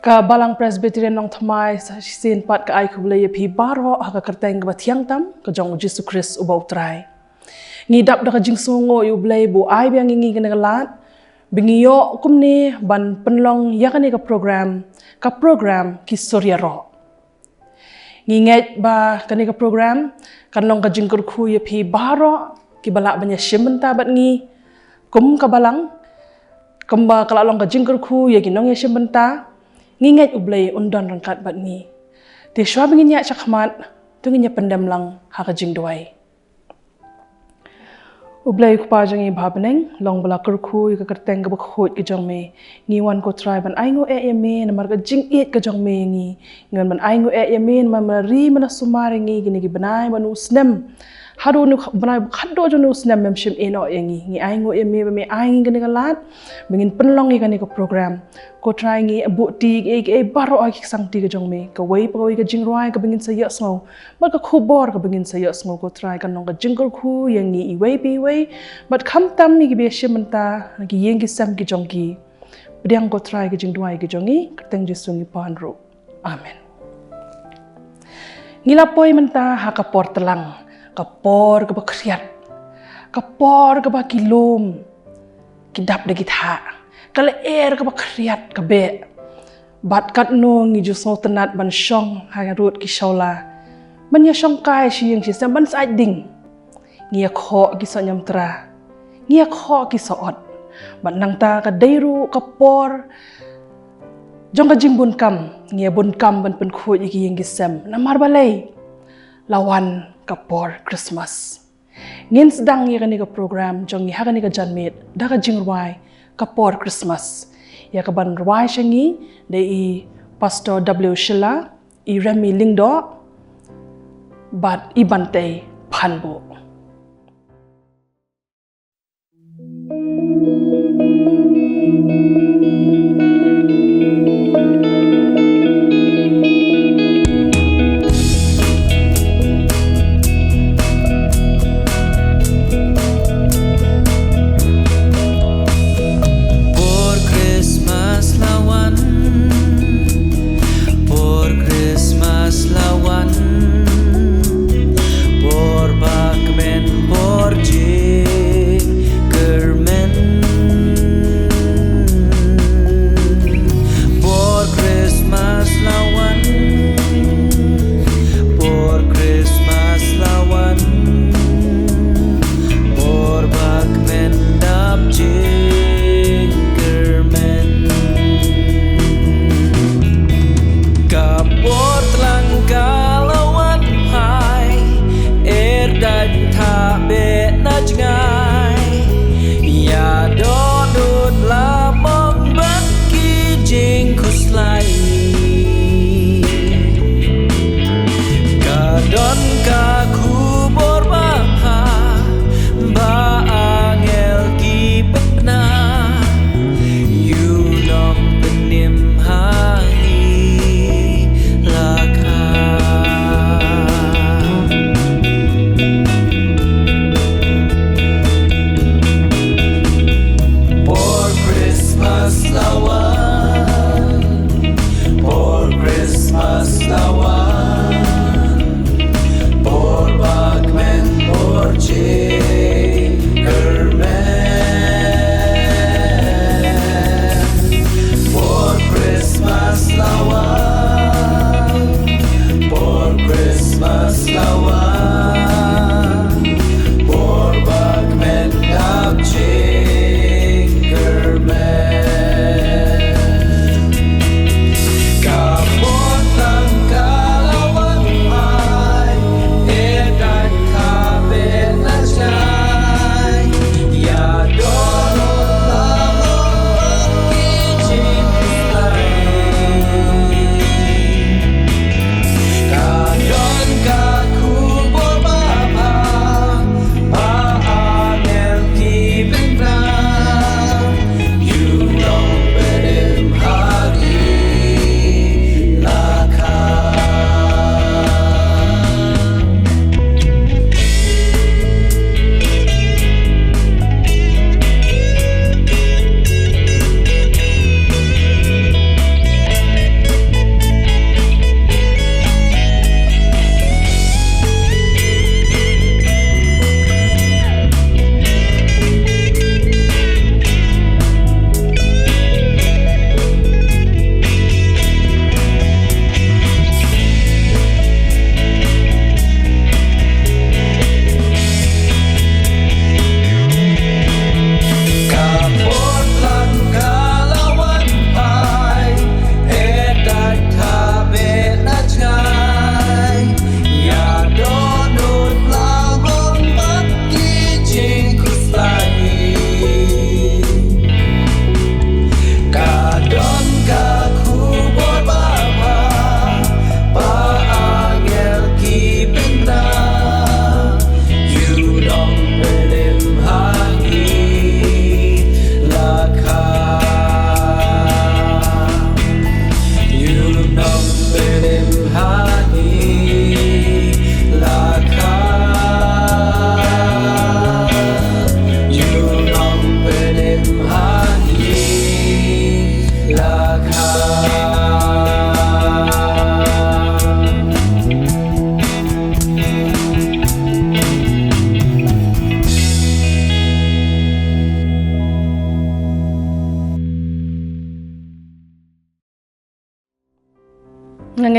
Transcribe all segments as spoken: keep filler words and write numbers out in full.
Ka Balang Presbyterian Nongthymmai sa shisien pat ka ai khublei ïa phi baroh ha ka kyrteng kaba thiang tam ka jong U Jisu Khrist uba U Trai. Ngi dap da ka jingsngewnguh ïa U Blei ba u ai biang ïa ngi kane ka lad ba ngi ïoh kumne ban pynlong ïa kane ka program, ka program Ki Sur Ïaroh. Ngi ngeit ba kane ka program kan long ka jingkyrkhu ïa phi baroh kiba lah ban ïashim bynta bad ngi kum ka Balang, kumba ka la long ka jingkyrkhu ïa ki nongïashim bynta. Ngi ngeit U Blei un don ryngkat bad ngi. Te shuwa ba ngin ïaid shakhmat, to ngin ïa pyndem lang ha ka jingduwai. U Blei U Kpa jong ngi ba ha bneng, long ba la kyrkhu ïa ka kyrteng kaba khuid ka jong me. Ngi wan, ko Trai, ban ainguh eh ïa me namar ka jingïeit ka jong me ïa ngi. Ngi wan ban ainguh eh ïa me namar me la ri, me la sumar ïa ngi kine ki bnai ba u snem. Haduh une u bnai ba khatduh jong une u snem mem shym ïehnoh ïa ngi. Ngi ainguh ïa me ba me ai ngi kane ka lad ba ngin pynlong ïa kane ka program. Ko Trai, ngi buh ti kiei kiei baroh ha ki ksangti ka jong me. Kawei pa kawei ka jingrwai kaba ngin sa ïohsngew bad ka khubor kaba ngin sa ïohsngew, ko Trai, kan long ka jingkyrkhu ïa ngi iwei pa iwei bad khamtam ïa kiba ïashim bynta na ki ïing ki sem ki jong ki. Pdiang, ko Trai, ka jingduwai ka jong ngi, kyrteng Jisu ngi pan ruh. Amen. Ngi la poi mynta ha ka por tlang, ka por kaba khriat, ka por kaba ki lum ki dap da ki thah, ka lyer kaba khriat ka beh. Bad katno ngi ju sngewtynnat ban shong ha rud ki shawla, ban ïashongkai shi ïing shi sem, ban sait ding. Ngi ïakhoh ki soh ñiamtra, ngi ïakhoh ki soh ot. Bad nangta ka dei ruh ka por jong ka jingbun kam, ngi ïabun kam ban pynkhuid ïa ki ïing ki sem. Namar balei? La wan ka por Christmas. Ngin sdang ïa kane ka program jong ngi ha kane ka janmiet da ka jingrwai Ka Por Christmas. Ïa kaban rwai sha ngi da i Pastor W Shylla, i Remi Lyngdoh bad i Bantei Phanbuh. Por Christmas la wan, por Christmas la wan, por ba kmen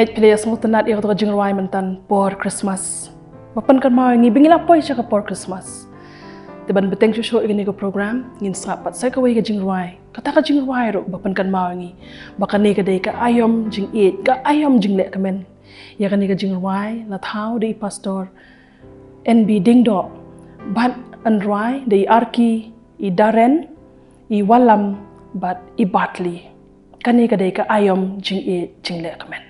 Phi la ïa sngewtynnat ïa kata ka jingrwai mynta por Christmas. Ba pynkynmaw ïa ngi ba ngi la poi sha ka por Christmas. Te ban bteng shuh shuh ïa kane ka program, ngin sngap pat sa kawei ka jingrwai. Kata ka jingrwai ruh ba pynkynmaw ïa ngi ba kane ka dei ka aïom jingïeit, ka aïom jinglehkmen. Ïa kane ka jingrwai la thaw da i Pastor N B Diengdoh bad yn rwai da i Arki, i Darren, i Wallam bad i Bartley. Kane ka dei ka aïom jingïeit jinglehkmen.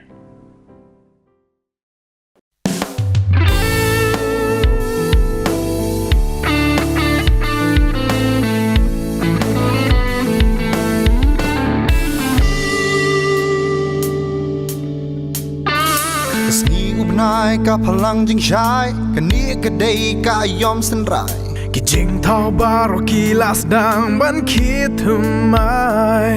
Ka sngi u bnai ka phalang jingshai, kane ka dei ka aïom synrai. Ki jingthaw baroh ki la sdang ban khie thymmai.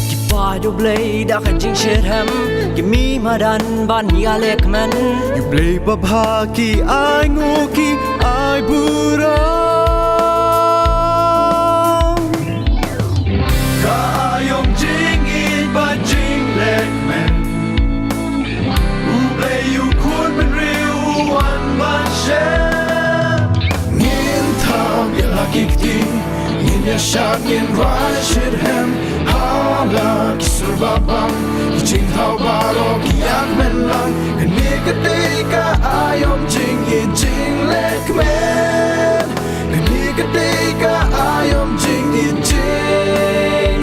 Ki paid U Blei da ka jingshitrhem, ki mih madan ban ïalehkmen. U Blei babha ki ai nguh ki ai burom. Ka aïom jingïeit bad jinglehkmen. U Blei u khun bynriew u wan ban shem. Ngin thap ïa la ki kti, ngin ïashad ngin rwai shitrhem. Ha la ki sur ba bang, ki jingthaw baroh ki ïakmen lang. Kane ka dei ka aïom jingïeit jinglehkmen. Kane ka dei ka aïom jingïeit jinglehkmen.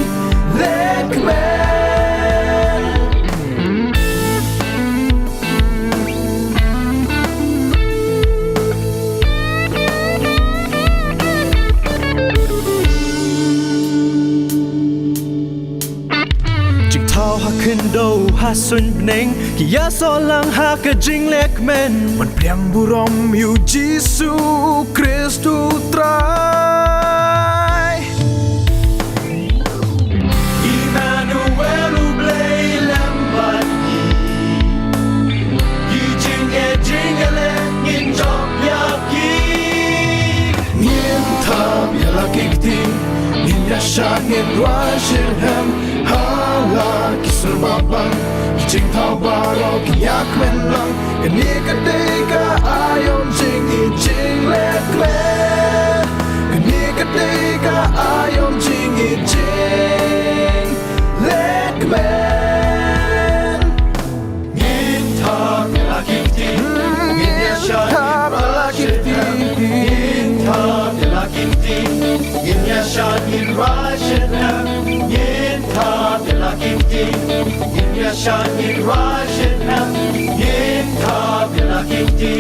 Jingthaw ha khyndew ha suiñ bneng, ki ïasoh lang ha ka jinglehkmen. Ban pdiang burom ïa u Jisu Khrist u Trai. Immanuel, U Blei lem bad ngi. Ki jingeh jingïaleh ngin jop ïa ki. Ngin thap ïa la ki kti, ngin ïashad ngin rwai shitrhem. Ha la ki sur ba bang, ki jingthaw baroh ki ïakmen lang. Kane ka dei ka aïom jingïeit jinglehkmen. Kane ka dei ka aïom jingïeit jinglehkmen. Ngin thap ïa la ki kti, ngin ïashad ngin rwai shitrhem. Ngin thap ïa la ki kti, ngin ïashad ngin rwai shitrhem. Ngin thap ïa la ki kti, ngin ïashad ngin rwai shitrhem. Ngin thap ïa la ki kti,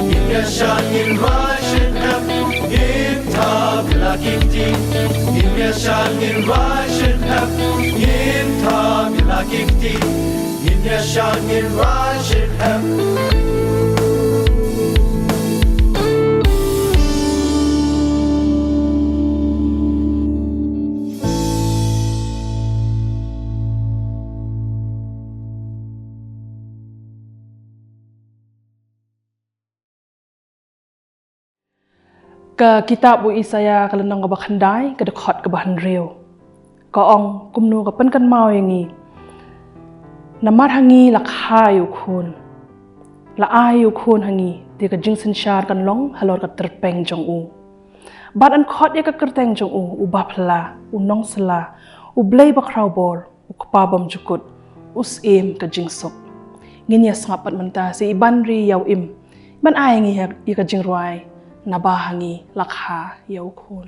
ngin ïashad ngin rwai shitrhem. Ngin thap ïa la ki kti, ngin ïashad ngin rwai shitrhem. Ngin thap ïa la ki kti, ngin ïashad ngin rwai shitrhem. Ka kitab u Isaïah ka lynnong kaba khyndai, ka dkhot kaba hynriew. Ka ong kumno, ka pynkynmaw ïa ngi. Namar ha ngi la kha ïa u khun. La ai ïa u khun ha ngi, te ka jingsynshar kan long halor ka tyrpeng jong u. Bad yn khot ïa ka kyrteng jong u, u Baphylla, u Nongsylla, u Blei Bakhrawbor, u Kpa Bymjukut, u Syiem ka jingsuk. Ngin ïa sngap pat mynta sa i Banri Ïawim ban ai ïa ngi ïa ka jingrwai, Naba ha ngi la kha ïa u khun.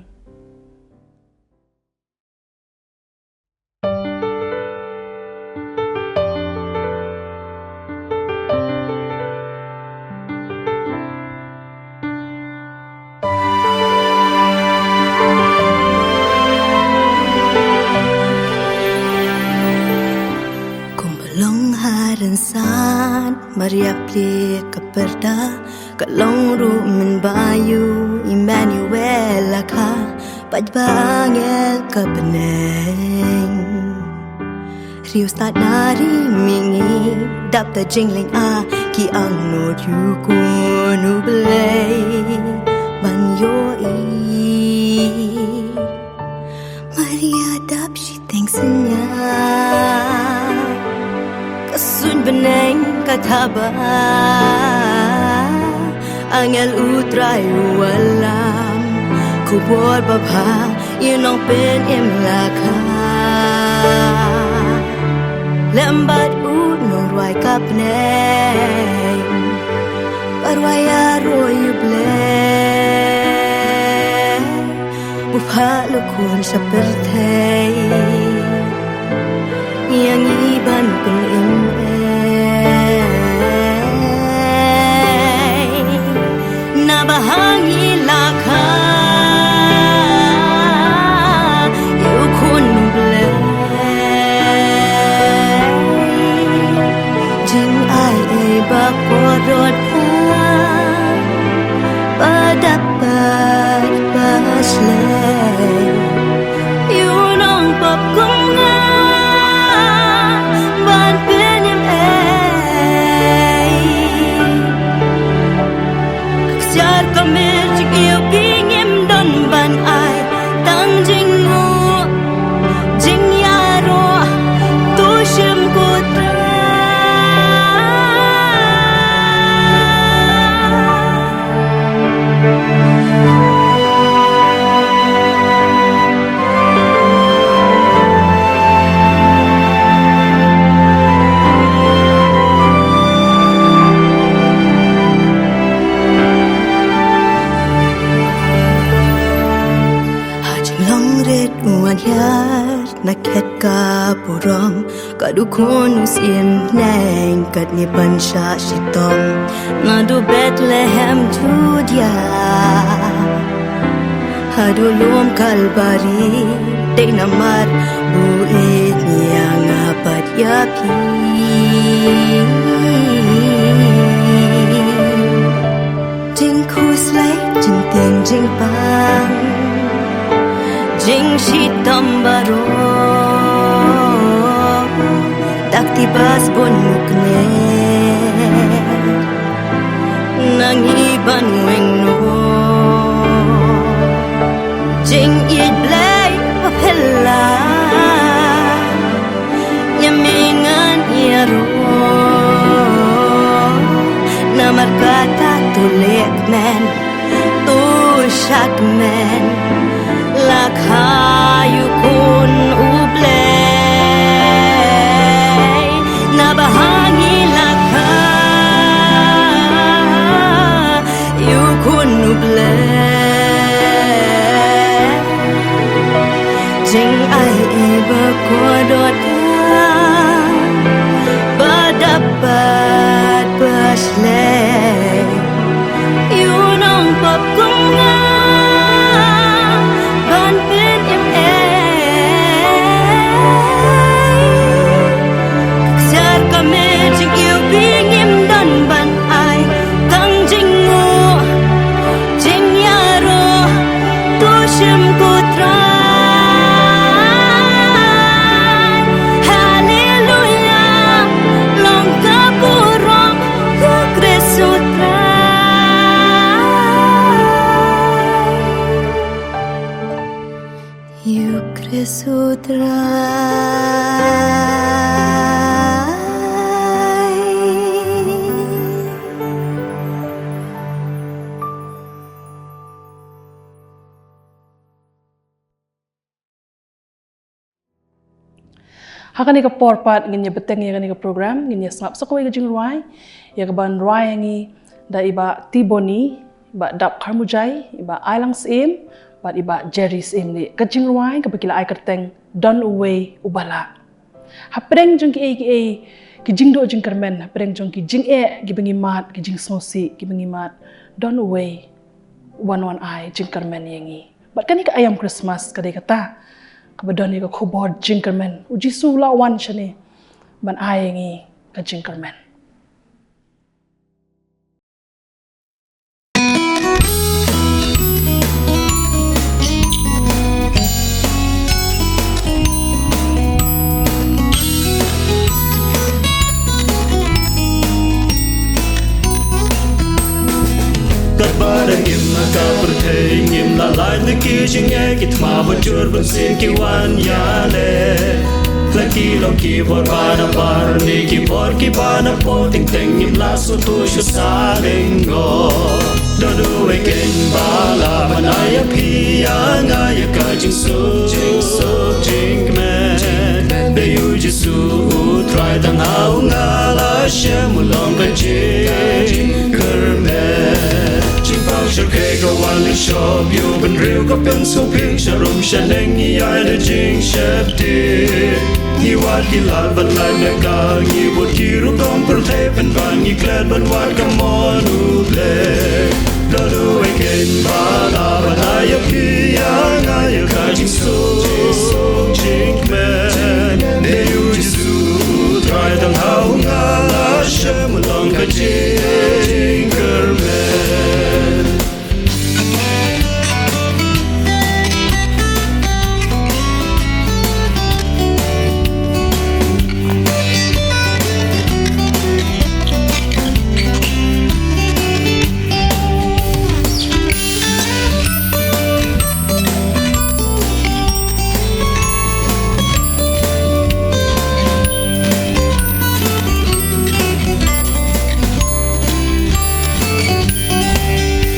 Kumba long ha rynsan, Maria plie ka pyrda, ka long ruh mynba ïa u Immanuel la kha, bad ba angel ka bneng. Riewstad na ri mihngi, dap da jinglynga, ki angnud ïa u khun U Blei ban ïohi. Maria dap shiteng synñia. Bneng ka thaba angel U Trai u wallam, khubor babha ïa u nongpynim la kha. Lem bad u nongrwai ka bneng, ba rwai ïa roi U Blei, u phah la khun sha pyrthei ïa ngi ban pynim ei. Naba ha ngi la kha ïa u Khun U Blei, jingai ei ba kordor, ba dap bad ba shlei, ïa u nongpop kum nga ban pynim ei. Ksiar ka miej, ïa u phi ngim don ban ai tang jingnguh jingïaroh, to shim ko Trai. Ha jinglong rit u wan hiar na khet ka burom, kat u khun u syiem bneng kat ne ban shah shitom. Naduh Bethlehem Judia haduh lum Kalbari, dei namar u ïeit ïa nga bad ïa phi. Jingkhuslai, jingtieng jingpang, jingshitom baroh, dak ti bas bun u kner, na ngi ban weng noh. Jingïeit Blei ba phylla, ïa me ngan ïaroh, namar kata to leh kmen, to shah kmen, la kha ïa u Khun U Blei, naba ha ngi la kha ïa u Khun U Blei. Jingai ei ba kordor, ba dap bad ba shlei, ïa u nongpop kum nga ban pynim ei. Ksiar ka miej, ïa u phi ngim don ban ai tang jingnguh jingïaroh, to shim ko Trai. Haleluya, long ka burom ïa u Khrist U Trai. Ïa u Khrist U Trai. Ha kane ka por pat ngin ïa bteng ïa kane ka program, ngin ïa sngap sa kawei ka jingrwai ïa kaban rwai ïa ngi da i Bah T Boni, i Bah Dap Kharmujai, i Bah Ailang Syiem bad i Bah Jerry Syiem. Ka jingrwai kaba ki la ai kyrteng Don Uwei Uba Lah. Hapdeng jong kiei kiei ki jingduh jingkyrmen, hapdeng jong ki jingeh kiba ngi mad, ki jingsngewsih kiba ngi mad, don uwei uban wan ai jingkyrmen ïa ngi. Bad kane ka aïom Christmas ka dei kata kaba don ïa ka khubor jingkyrmen. U Jisu u la wan shane ban ai ïa ngi ka jingkyrmen. Katba da ngim ha ka pyrthei, ngim la lait na ki jingeh, ki thma ba jur bun sien ki wan ïaleh. La ki long ki bor ba na bar ne ki bor ki ba na po, teng teng ngim lah sngewthuh shuh sa lyngngoh. Don uwei keiñ ba lah ban ai ïa phi ïa nga ïa ka jingsuk, jingsuk jingkmen. Dei u Jisu u Trai, tang ha u nga la shem, u long ka jingkyrmen. Jingpang shyrkhei ka wan lynshop, ïa u bynriew ka pynsngewbha, sharum shaneng ïa da jingsheptieng. Ngi wad ki lad ban lait na ka, ngi bud ki rukom pyrthei, pynban ngi klet ban wad ka mon U Blei. Don uwei keiñ ba lah ban ai ïa phi ïa nga ïa ka jingsuk, jingsuk jingkmen. Dei u Jisu u Trai, tang ha u nga la shem, u long ka jingkyrmen.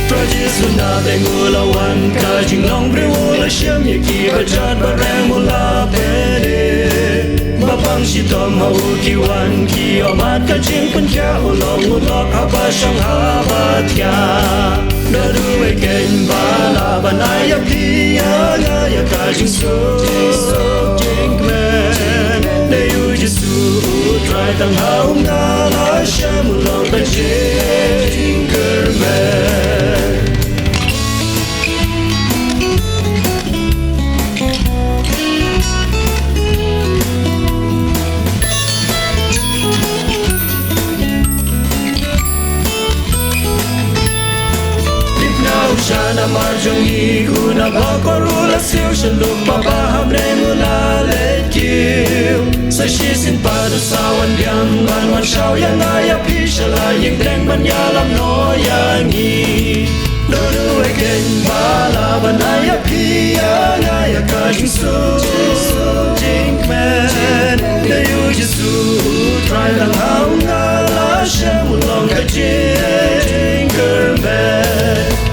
Trai Jisu, na teng u la wan, ka jinglong briew u la shem, ïa ki ba jot ba rem u la pynïeng. Ba pang shitom ha u ki wan ki ïoh mad ka jingpynkhiah, u long u lok haba shong haba thiah. Don uwei keiñ ba lah ban ai ïa phi ïa nga ïa ka jingsuk, jingsuk jingkmen. Dei u Jisu u Trai, tang ha u nga la shem, u long ka jingkyrmen. Tip na u sha namar jong ngi, u na ba kor u la siew, sha lum ba ba ha bneng u la leit kiew. Sa shisien pat u sa wan biang ban wan shaw ïa nga ïa phi sha la ïing teng ban ïalam noh ïa ngi. Don uwei keiñ ba lah ban ai ïa phi ïa nga ïa ka jingsuk, jingsuk jingkmen. Dei u Jisu u Trai, tang ha u nga la shem, u long ka jingkyrmen.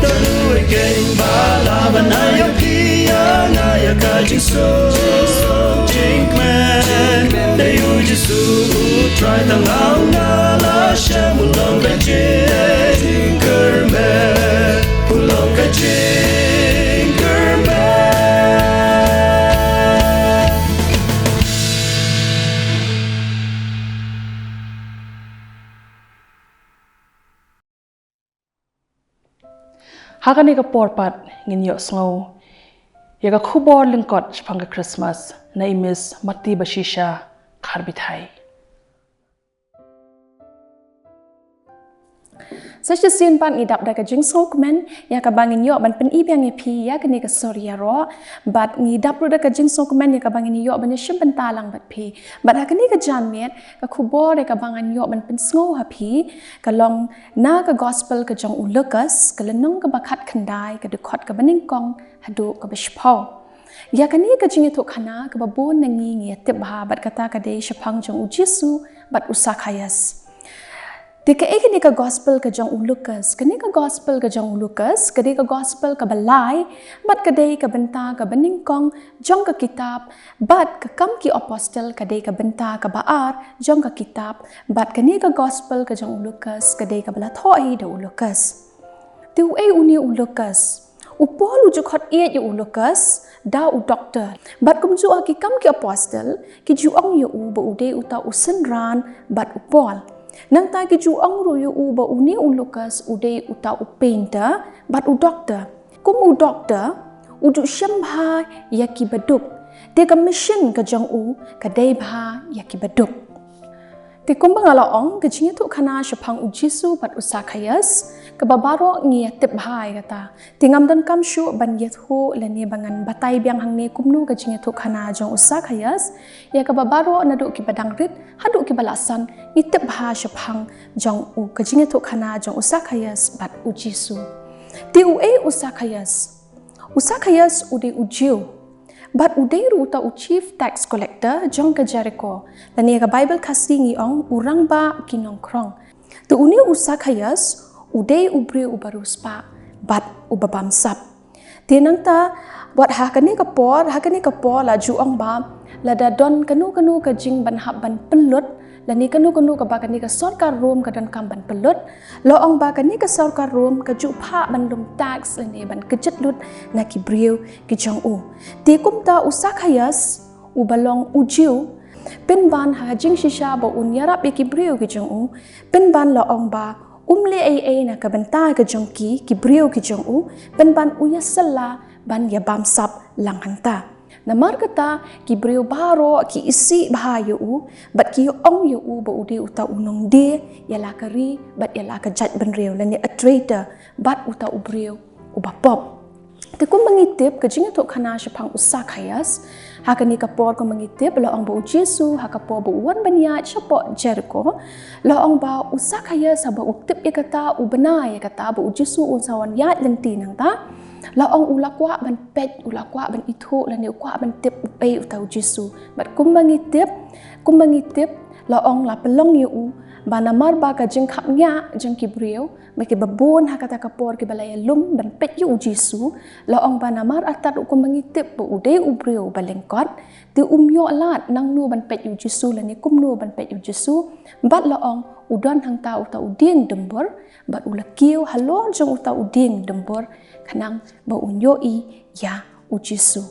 Don uwei keiñ ba lah ban ai ïa phi ïa nga ïa ka jingsuk, jingsuk jingkmen. Dei u Jisu u Trai, tang ha u nga la shem, u long ka jingkyrmen, u long ka jingkyrmen. Ha kane ka por pat ngin ïohsngew ïa ka khubor lyngkot shaphang ka Christmas na i Miss Mati Bashisha Kharbithai. Sa shisien pat ngi dap da ka jingsngewkmen ïa kaba ngin ïoh ban pyni biang ïa phi ïa kane ka sur ïaroh, bad ngi dap ruh da ka jingsngewkmen ïa kaba ngin ïoh ban ïashim bynta lang bad phi. Bad ha kane ka janmiet, ka khubor ïa kaba ngan ïoh ban pynsngew ha phi ka long na ka Gospel ka jong u Lukas, ka lynnong kaba khatkhyndai, ka dkhot kaba nyngkong haduh kaba shiphew. Ïa kane ka jingïathuhkhana kaba bun na ngi ngi ïatip bha, bad kata ka dei shaphang jong u Jisu bad u Sakhaios. Te kaei kane ka Gospel ka jong u Lukas? Kane ka Gospel ka jong u Lukas ka dei ka Gospel kaba lai, bad ka dei ka bynta kaba nyngkong jong ka kitab, bad ka Kam ki Apostol ka dei ka bynta kaba ar jong ka kitab, bad kane ka Gospel ka jong u Lukas ka dei kaba la thoh hi da u Lukas. Te uei une u Lukas? U Paul u ju khot ïeit ïa u Lukas da u doktor. Bad kumjuh ha ki Kam ki Apostol, ki ju ong ïa u ba u dei uta u synran bad u Paul. Nangta ki ju ong ruh ïa u ba une u Lukas u dei uta u painter bad u doktor. Kum u doktor, u ju shem bha ïa ki baduk. Te ka mission ka jong u ka dei bha ïa ki baduk. Te kumba nga la ong, ka jingïathuhkhana shaphang u Jisu bad u Sakhaios, kaba baroh ngi ïatip bha ïa kata. Te ngam donkam shuh ban ïathuh lane ba ngan batai biang hangne kumno ka jingïathuhkhana jong u Sakhaios, ïa kaba baroh naduh kiba dang rit haduh kiba la san ngi tip bha shaphang jong u, ka jingïathuhkhana jong u Sakhaios bad u Jisu. Te uei u Sakhaios? U Sakhaios u dei u Jiw. Bad u dei ruh uta u chief tax collector jong ka Jeriko, lane ka Baibl Khasi ngi ong u rangbah ki nongkhrong. Te une u Sakhaios u dei u briew uba riewspah bad uba bamsap. Te nangta, wat ha kane ka por, ha kane ka por la ju ong ba lada don kano kano ka jingbanhap ban pynlut, lane kano kano kaba kane ka sorkar Rom ka donkam ban pynlut, la ong ba kane ka sorkar Rom ka ju phah ban lum tax lane ban kjit lut na ki briew ki jong u. Te kumta u Sakhaios uba long u Jiw, pynban ha ka jingshisha ba un ïarap ïa ki briew ki jong u, pynban la ong ba um leh ei ei na ka bynta ka jong ki, ki briew ki jong u, pynban u ïasylla ban ïabamsap lang hangta. Namar kata ki briew baroh ki isih bha ïa u, bad ki ong ïa u ba u dei uta u nongdie ïa la ka ri bad ïa la ka jaitbynriew, lane a traitor, bad uta u briew uba pop. Te kumba ngi tip ka jingïathuhkhana shaphang u Sakhaios, ha kane ka por kumba ngi tip la ong ba u Jisu ha ka por ba u wan ban ïaid shapoh Jeriko, la ong ba u Sakhaios haba u tip ïa kata, u bna ïa kata ba u Jisu un sa wan ïaid lynti nangta, la ong u la kwah ban peit, u la kwah ban ithuh, lane u kwah ban tip uei uta u Jisu. Bad kumba ngi tip, kumba ngi tip, la ong, la pynlong ïa u ba namar ba ka jingkhapngiah jong ki briew, ba kiba bun ha kata ka por kiba la ïalum ban peit ïa u Jisu, la ong ba namar artat ruh kumba ngi tip ba u dei u briew uba lyngkot, te um ïoh lad nangno ban peit ïa u Jisu lane kumno ban peit ïa u Jisu, bad la ong u don hangta uta u dieng dymbur, bad u la kiew halor jong uta u dieng dymbur khnang ba un ïohi ïa u Jisu.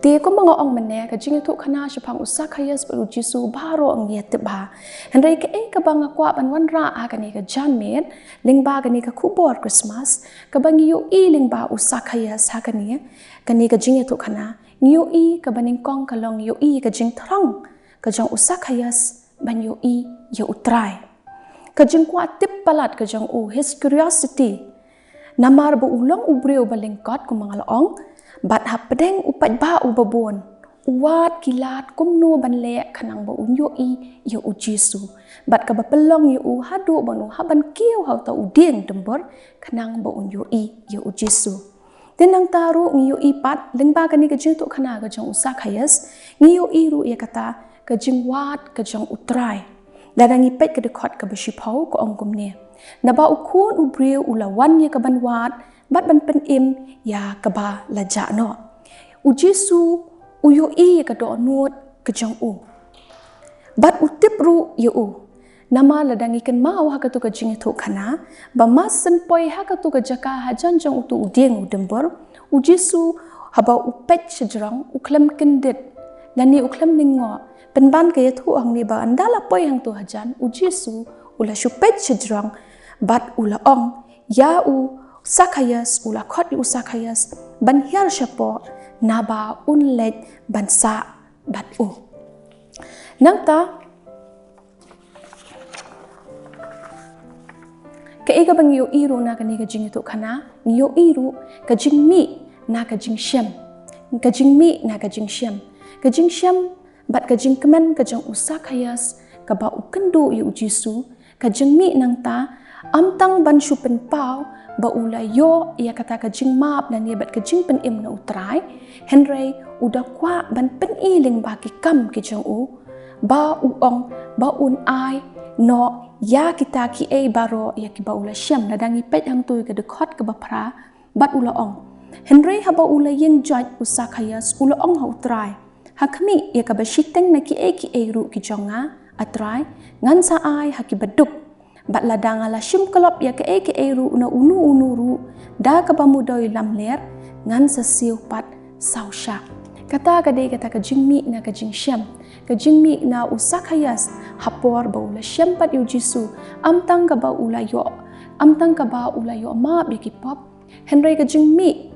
Te kumba nga ong mynne, ka jingïathuhkhana shaphang u Sakhaios bad u Jisu baroh ngi ïatip bha. Hynrei kaei kaba nga kwah ban wanrah ha kane ka janmiet lyngba kane ka khubor Christmas, kaba ngi ïohi lyngba u Sakhaios ha kane, kane ka jingïathuhkhana, ngi ïohi kaba nyngkong ka long ngi ïohi ka jingthrang ka jong u Sakhaios ban ïohi ïa u Trai. Ka jingkwah tip palat ka jong u, his curiosity. Namar ba u long u briew ba lyngkot kumba nga la ong, bad hapdeng u paidbah uba bun, u wad ki lad kumno ban leh khnang ba un ïohi ïa u Jisu. Bad kaba pynlong ïa u haduh ban u hap ban kiew ha uta u dieng dymbur khnang ba un ïohi ïa u Jisu. Te nangta ruh ngi ïohi pat lyngba kane ka jingïathuhkhana ka jong u Sakhaios, ngi ïohi ruh ïa kata ka jingwad ka jong u Trai. Lada ngi peit ka dkhot kaba shiphew ka ong kumne: Naba u Khun u briew u la wan ïa kaban wad bad ban pynim ïa kaba la jah noh. U Jisu u ïohi ïa ka dohnud ka jong u. Bad u tip ruh ïa u. Namar lada ngi kynmaw ha katu ka jingïathuhkhana, ba mar syn poi ha katu ka jaka hajan jong utu u dieng u dymbur, u Jisu haba u peit shajrong u khlem kyndit, lane u khlem lyngngoh. Pynban ka ïathuh hangne ba ynda la poi hangtu hajan, u Jisu u la shu peit shajrong bad u la ong ïa u Sakhaios, u la khot ïa u Sakhaios ban hiar shapoh, naba un leit ban sah bad u. Nangta, kaei kaba ngi ïohi ruh na kane ka jingïathuhkhana, ngi ïohi ruh ka jingmih na ka jingshem. Ka jingmih na ka jingshem. Ka jingshem bad ka jingkmen ka jong u Sakhaios kaba u kynduh ïa u Jisu, ka jingmih nangta, ym tang ban shu pynpaw ba u la ïoh ïa kata ka jingmap lane bad ka jingpynim na u Trai, hynrei u da kwah ban pyni lyngba ki kam ki jong u, ba u ong, ba un ai noh ïa kita kiei baroh ïa kiba u la shem. Lada ngi peit hangtu ïa ka dkhot kaba phra, bad u la ong. Hynrei haba u la ïeng joit u Sakhaios u la ong ha u Trai: Ha khmih ïa kaba shiteng na kiei kiei ruh ki jong nga, a Trai, ngan sa ai ha kiba duk. Bad lada nga la shim klop ïa kaei kaei ruh na uno uno ruh da kaba mudui lamler, ngan sa siew pat saw shah. Kata ka dei kata ka jingmih na ka jingshem, ka jingmih na u Sakhaios ha por ba u la shem pat ïa u Jisu, ym tang kaba u la ïoh, ym tang kaba u la ïoh map ïa ki pop, hynrei ka jingmih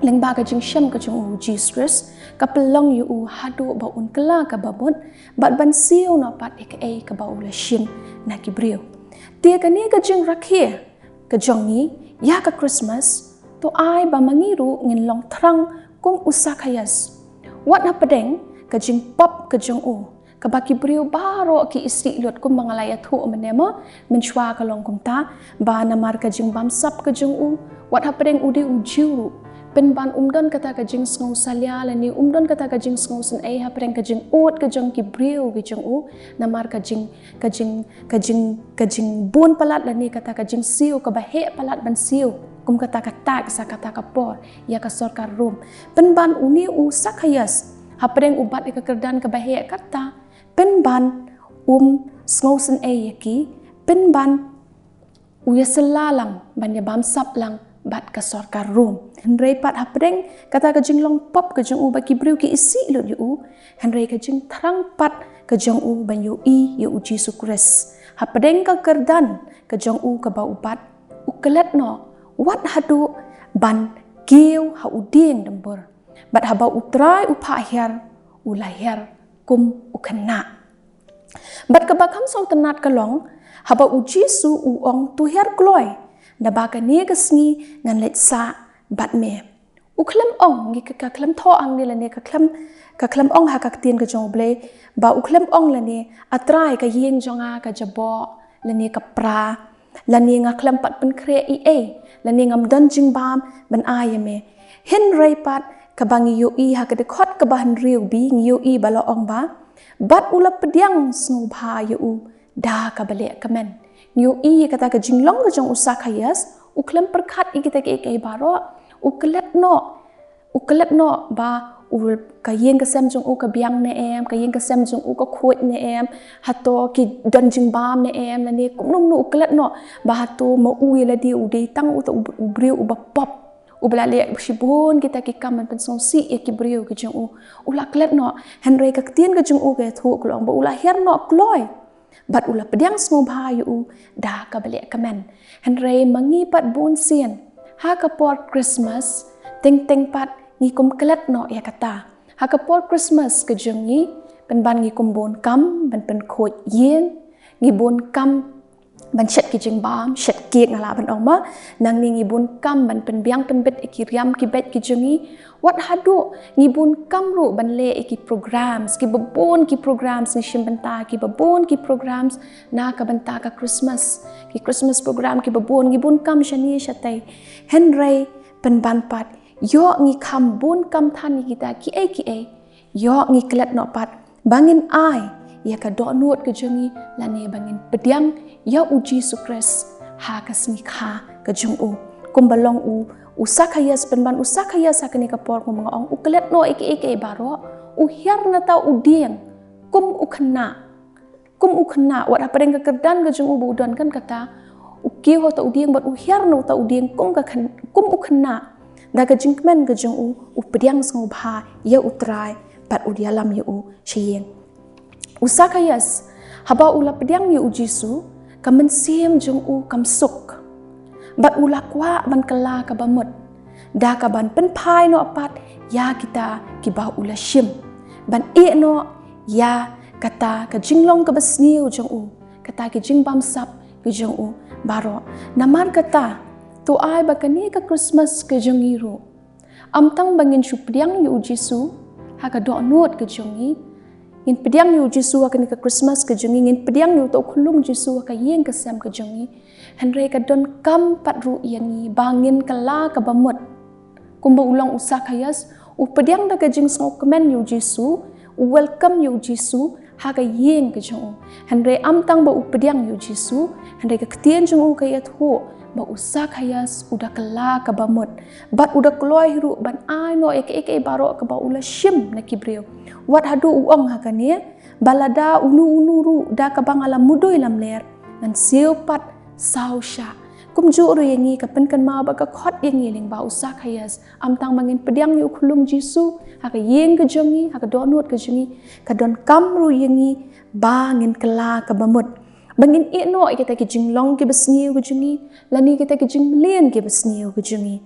lyngba ka jingshem ka jong u Jisu Khrist ka pynlong ïa u haduh ba un kylla kaba mut bad ban siew noh pat ïa kaei kaba u la shim na ki briew. Te kane ka jingrakhe ka jong ngi ïa ka Christmas, to ai ba ma ngi ruh ngin long thrang kum u Sakhaios. Wat hapdeng ka jingpop ka jong u, kaba ki briew baroh ki isih lut, kumba nga la ïathuh mynne mo, mynshuwa ka long kumta, ba namar ka jingbamsap ka jong u, wat hapdeng u dei u Jiw ruh, Pynban um don kata ka jingsngew salia lane um don kata ka jingsngew sngewsih hapdeng ka jingud ka jong ki briew ki jong u, namar ka jing ka jing ka jing ka jingbun palat lane kata ka jingsiew kaba heh palat ban siew kum kata ka tax ha kata ka por ïa ka sorkar Rom. Pynban une u Sakhaios hapdeng u bat ïa ka kyrdan kaba heh kata, pynban um sngewsih ïa ki, pynban u ïasylla lang ban ïabamsap lang bad ka sorkar Rom. Hynrei pat hapdeng kata ka jinglong pop ka jong u ba ki briew ki isih lut ïa u, hynrei ka jingthrang pat ka jong u ban ïohi ïa u Jisu Khrist hapdeng ka kyrdan ka jong u kaba u bat, u klet noh wat haduh ban kiew ha u dieng dymbur. Bad haba u Trai u phah hiar, u la hiar kum u khynnah. Bad kaba kham sngewtynnat ka long, haba u Jisu u ong, to hiar kloi, naba kane ka sngi ngan leit sah bad me. U khlem ong, ngi ka, ka khlem thoh hangne lane ka khlem ka khlem ong ha ka ktien ka jong U Blei, ba u khlem ong lane, A Trai, ka ïing jong nga ka jaboh lane ka pra, lane nga khlem pat pynkhreh ei ei, lane ngam don jingbam ban ai ïa me. Hynrei pat kaba ngi ïohi ha ka dkhot kaba hynriew B ngi ïohi ba la ong ba, bad u la pdiang sngewbha ïa u da kaba leh kmen. Ngi ïohi ïa kata ka jinglong ka jong u Sakhaios, u khlem pyrkhat ïa kita kiei kiei baroh, u klet noh, u klet noh ba u, ka ïing ka sem jong u ka biang ne em, ka ïing ka sem jong u ka khuid ne em, hato ki don jingbam ne em, lane kumno kumno u klet noh ba hato ma u ïa lade u dei tang uta u, u briew uba pop, uba la leh shibun kita ki kam ban pynsngewsih ïa ki briew ki jong u. U la klet noh, hynrei ka ktien ka jong u ka ïathuh ka long ba u la hiar noh kloi. Bad u la pdiang sngewbha ïa u da kaba leh kmen. Hynrei ma ngi pat bun sien, ha ka por Christmas, teng teng pat ngi kum klet noh ïa kata. Ha ka por Christmas ka jong ngi, pynban ngi kum bun kam ban pynkhuid ïing, ngi bun kam ban shet ki jingbam, shet cake nga lah ban ong ma, nangne ngi bun kam ban pynbiang pynbit ïa ki riam ki beit ki jong ngi, wat haduh ngi bun kam ruh ban leh ïa ki programs kiba bun, ki programs ngi shim bynta kiba bun, ki programs na ka bynta ka Christmas, ki Christmas program kiba bun, ngi bun kam shane shatei. Hynrei pynban pat, ïoh ngi kham bun kam than ïa kita kiei kiei, ïoh ngi klet noh pat ba ngin ai ïa ka dohnud ka jong ngi lane ba ngin pdiang ïa u Jisu Khrist ha ka sngi kha ka jong u. Kumba long u, u Sakhaios, pynban u Sakhaios ha kane ka por kumba nga ong, u klet noh ïa kiei kiei baroh, u hiar na uta u dieng kum u khynnah. Kum u khynnah, wat hapdeng ka kyrdan ka jong u ba u don kan kata, u kiew ha uta u dieng bad u hiar na uta u dieng kum ka khyn-, kum u khynnah. Da ka jingkmen ka jong u, u pdiang sngewbha ïa u Trai bad u ïalam ïa u sha ïing. U Sakhaios, haba u la pdiang ïa u Jisu, ka mynsiem jong u kam suk. Bad u la kwah ban kylla kaba mut da kaban pynphai noh pat ïa kita kiba u la shim, ban ïeh noh ïa kata ka jinglong kaba sniew jong u, kata ki jingbamsap ki jong u baroh. Namar kata, to ai ba kane ka Christmas ka jong ngi ruh, ym tang ba ngin shu pdiang ïa u Jisu ha ka dohnud ka jong ngi, ngin pdiang ïa u Jisu ha kane ka Christmas ka jong ngi, ngin pdiang ïa uta u khyllung Jisu ha ka ïing ka sem ka jong ngi. Hynrei ka donkam pat ruh ïa ngi ba ngin kylla kaba mut. Kumba u long u Sakhaios, u pdiang da ka jingsngewkmen ïa u Jisu, u welcome ïa u Jisu ha ka ïing ka jong u. Hynrei ym tang ba u pdiang ïa u Jisu, hynrei ka ktien jong u ka ïathuh ba u Sakhaios u da kylla kaba mut. Bad u da kloi ruh ban ai noh ïa kiei kiei baroh kaba u la shim na ki briew. Wat haduh u ong ha kane, ba lada uno uno ruh da kaba nga la mudui lamler, ngan siew pat saw shah. Kumjuh ruh ïa ngi, ka pynkynmaw bad ka khot ïa ngi lyngba u Sakhaios, ym tang ba ngin pdiang ïa u khyllung Jisu ha ka ïing ka jong ngi, ha ka dohnud ka jong ngi, ka donkam ruh ïa ngi ba ngin kylla kaba mut, ba ngin ïeh noh ïa kita ki jinglong kiba sniew ka jong ngi, lane kita ki jingmlien kiba sniew ka jong ngi.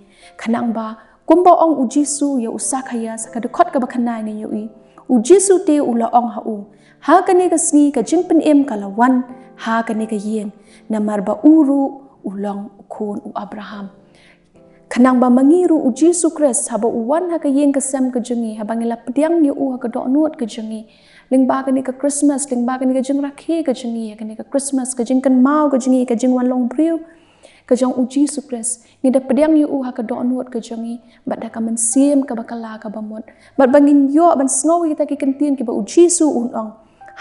Khnang ba kumba ong u Jisu ïa u Sakhaios ha ka dkhot kaba khyndai ngi ïohi, u Jisu te u la ong ha u, ha kane ka sngi ka jingpynim ka la wan ha kane ka ïing, namar ba u ruh u long u khun u Abraham. Khnang ba ma ngi ruh u Jisu Khrist haba u wan ha ka ïing ka sem ka jong ngi, haba ngi la pdiang ïa u ha ka dohnud ka jong ngi, lyngba kane ka Christmas, lyngba kane ka jingrakhe ka jong ngi, kane ka Christmas, ka jingkynmaw ka jong ngi, ka jingwan long briew, ka jong U Jisu Khrist, ngi da pdiang ïa u ha ka dohnud ka jong ngi, bad da ka mynsiem kaba kylla kaba mut, bad ba ngin ïoh ban sngew ïa kita ki kyntien kiba U Jisu un ong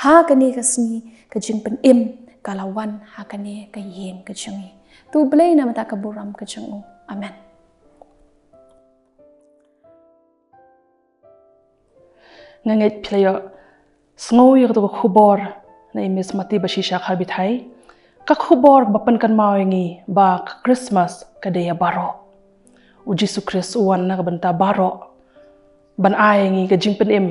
ha kane ka sngi, ka jingpynim ka la wan ha kane ka ïing ka jong ngi. To U Blei na ka bynta ka burom ka jong u. Amen. Nga ngeit phi la ïohsngew ïa kato ka khubor na i Miss Mati Bashisha Kharbithai. Ka khubor ba pynkynmaw ïa ngi ba ka Christmas ka dei ïa baroh. U Jisu Khrist u wan na ka bynta baroh, ban ai ïa ngi ka jingpynim.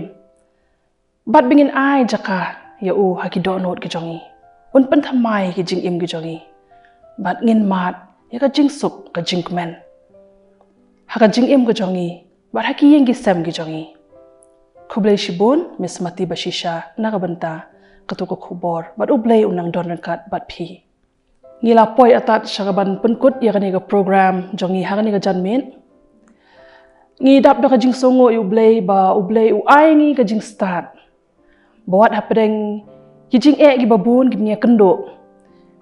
Bad ba ngin ai jaka ïa u ha ki dohnud ki jong ngi. Un pynthymmai ki jingim ki jong ngi. Bad ngin mad ïa ka jingsuk ka jingkmen ha ka jingim ka jong ngi, bad ha ki ïing ki sem ki jong ngi. Khublei shibun Miss Mati Bashisha na ka bynta kato ka khubor, bad U Blei un nang don ryngkat bad phi. Ngi la poi atat sha kaban pynkut ïa kane ka program jong ngi ha kane ka janmiet. Ngi dap da ka jingsngewnguh ïa U Blei ba U Blei u ai ngi ka jingstad. Ba wat hapdeng ki jingeh kiba bun kiba ngi ïakynduh,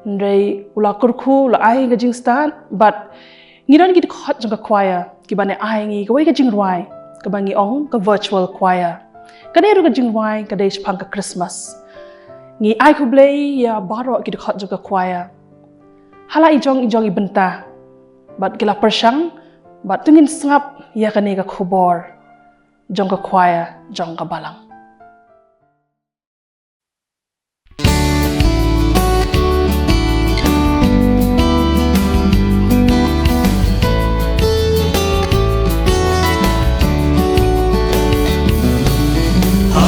hynrei u la kyrkhu, u la ai ka jingstad, bad ngi don ki dkhot jong ka choir kiba ngi ai ngi kawei ka jingrwai kaba ngi ong ka virtual choir. Ka dei ruh ka jingrwai ka dei shaphang ka Christmas. Ngi ai khublei ïa baroh ki dkhot jong ka choir ha la i jong i jong i bynta, bad ki la pyrshang, bad to ngin sngap ïa kane ka khubor jong ka choir jong ka balang. Ha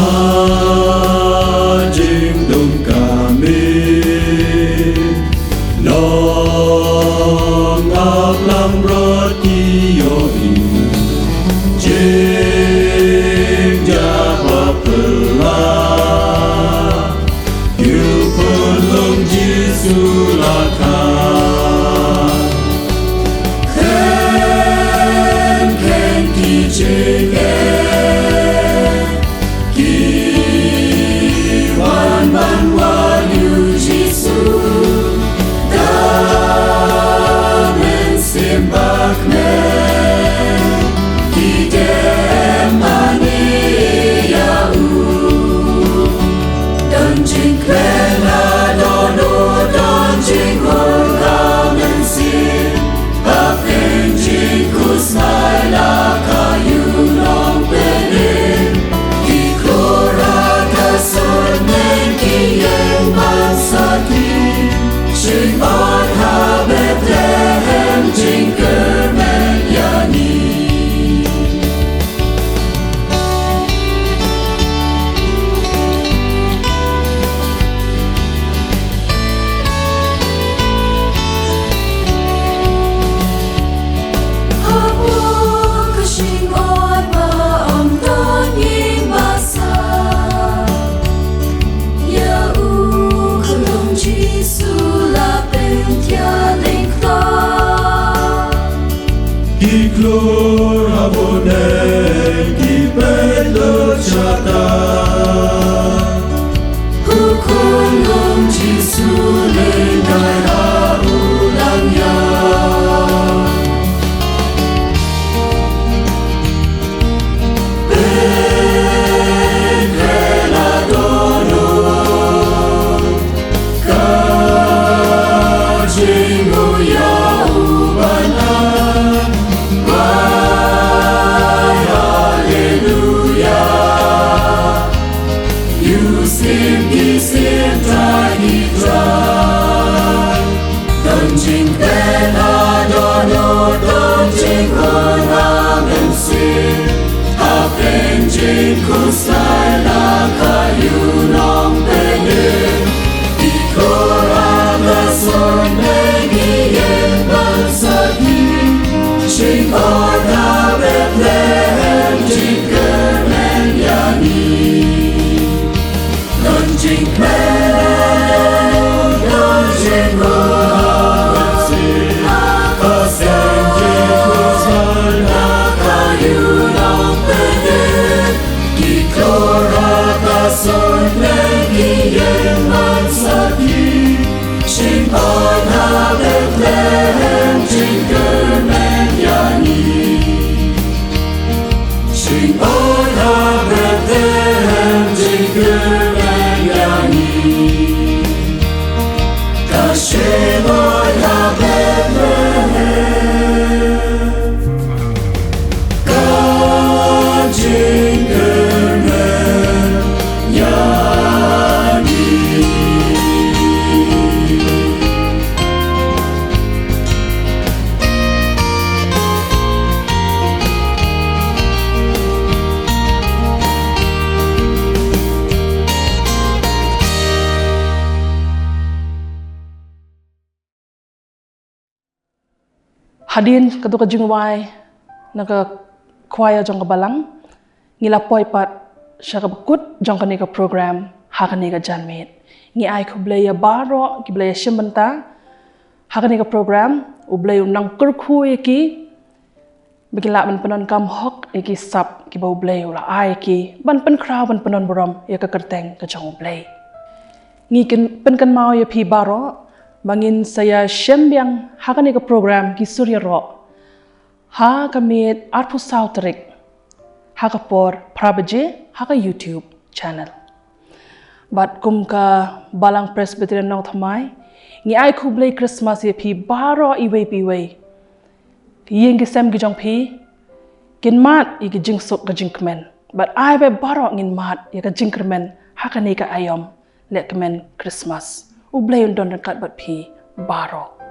jingdum ka miet, nongap langbrot ki ïohi jingjia ba phylla. Ïa u khunlung Jisu la kha. Khein khein ki jingeh ki wan ban wad ïa u Jisu. Da mynsiem bakmen ki dem mane ïa u. Don jingkmen ha dohnud, don jinghun ha mynsiem. Hapdeng jingkhuslai la kha ïa u nongpynim. Ki khlur ha ka surneng, ki ïeng ban sakhi. Jingmut ha Bethlehem, jingkyrmen ïa ngi. Hapoh ka jingot ba ym don ïing ba sah, ïa u khunlung Jisu la pynkhia lyngkot. Ki khlur ha bneng ki peit lut shatai. U khunlung Jisu lehkai ha u lynñiar. Pynkhraw la dohnud ka jingmut ïa u ban ai. Wai haleluya. Ïa u syiem ki syiem, Trai ki trai. Don jingkmen ha dohnud, don jinghun ha mynsiem. Hapdeng jingkhuslai la kha ïa u nongpynim. Ki khlur ha ka surneng, ki ïeng ban sakhi. Jingmut ha Bethlehem, jingkyrmen ïa ngi. Don jingkmen, don jingkhuslai, ha ka seng jingkhuslai la kha ïa u nongpynim. Ki khlur Hadien katto ka jingwai na ka khwai jong ka balang, ngi la poi pat sha kaba kut jong kane ka program ha kane ka janmiet. Ngi ai khublei ïa baroh kiba la ïashim bynta ha kane ka program, U Blei un nang kyrkhu ïa ki ba kin lah ban pyndonkam hok ïa ki sap kiba U Blei u la ai ïa ki ban pynkhraw ban pyndonburom ïa ka kyrteng ka jong U Blei. Ngi pynkynmaw ïa phi baroh ba ngin sa ïashem biang ha kane ka program Ki Sur Ïaroh ha ka miet arphew saw tarik ha ka por phra baje ha ka YouTube channel. Bad kum ka Balang Presbyterian Nongthymmai, ngi ai khublei Christmas ïa phi baroh iwei pa iwei. Ki ïing ki sem ki jong phi kin mad ïa ki jingsuk ka jingkmen. Bad ai ba baroh ngin mad ïa ka jingkyrmen ha kane ka aïom lehkmen Christmas. U Blei un don ryngkat bad phi baroh.